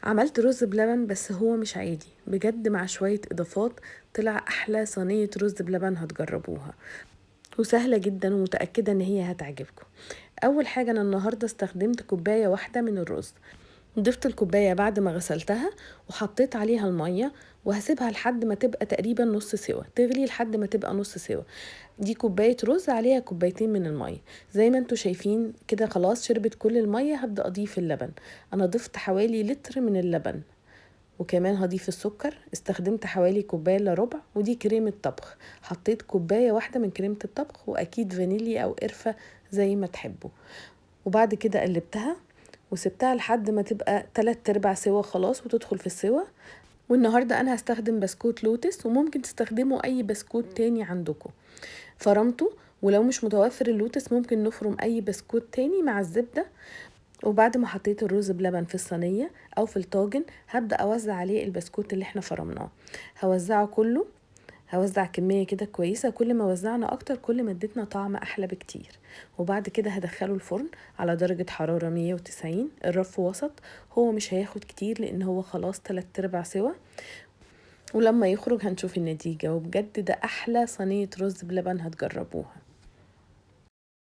عملت رز بلبن بس هو مش عادي بجد، مع شوية إضافات طلع أحلى صينية رز بلبن هتجربوها، وسهلة جدا ومتأكدة إن هي هتعجبكم. أول حاجة أنا النهاردة استخدمت كوباية واحدة من الرز، ضفت الكوباية بعد ما غسلتها وحطيت عليها المية، وهسيبها لحد ما تبقى تقريبا نص سوا، تغلي لحد ما تبقى نص سوا. دي كوباية رز عليها كوبايتين من المية، زي ما انتوا شايفين كده خلاص شربت كل المية. هبدأ أضيف اللبن، أنا ضفت حوالي لتر من اللبن، وكمان هضيف السكر، استخدمت حوالي كوباية إلا ربع، ودي كريمة طبخ، حطيت كوباية واحدة من كريمة الطبخ، وأكيد فانيليا أو قرفة زي ما تحبوا. وبعد كده قلبتها وسبتها لحد ما تبقى 3/4 سوا خلاص وتدخل في السوا. والنهاردة أنا هستخدم بسكوت لوتس، وممكن تستخدموا أي بسكوت تاني عندكم. فرمته، ولو مش متوفر اللوتس ممكن نفرم أي بسكوت تاني مع الزبدة. وبعد ما حطيت الرز بلبن في الصينية أو في الطاجن، هبدأ أوزع عليه البسكوت اللي احنا فرمناه، هوزعه كله، هوزع كمية كده كويسة. كل ما وزعنا أكتر كل ما ادتنا طعم أحلى بكتير. وبعد كده هدخله الفرن على درجة حرارة 190، الرف وسط، هو مش هياخد كتير لأن هو خلاص 3/4 سوا. ولما يخرج هنشوف النتيجة، وبجد ده أحلى صينية رز بلبن هتجربوها.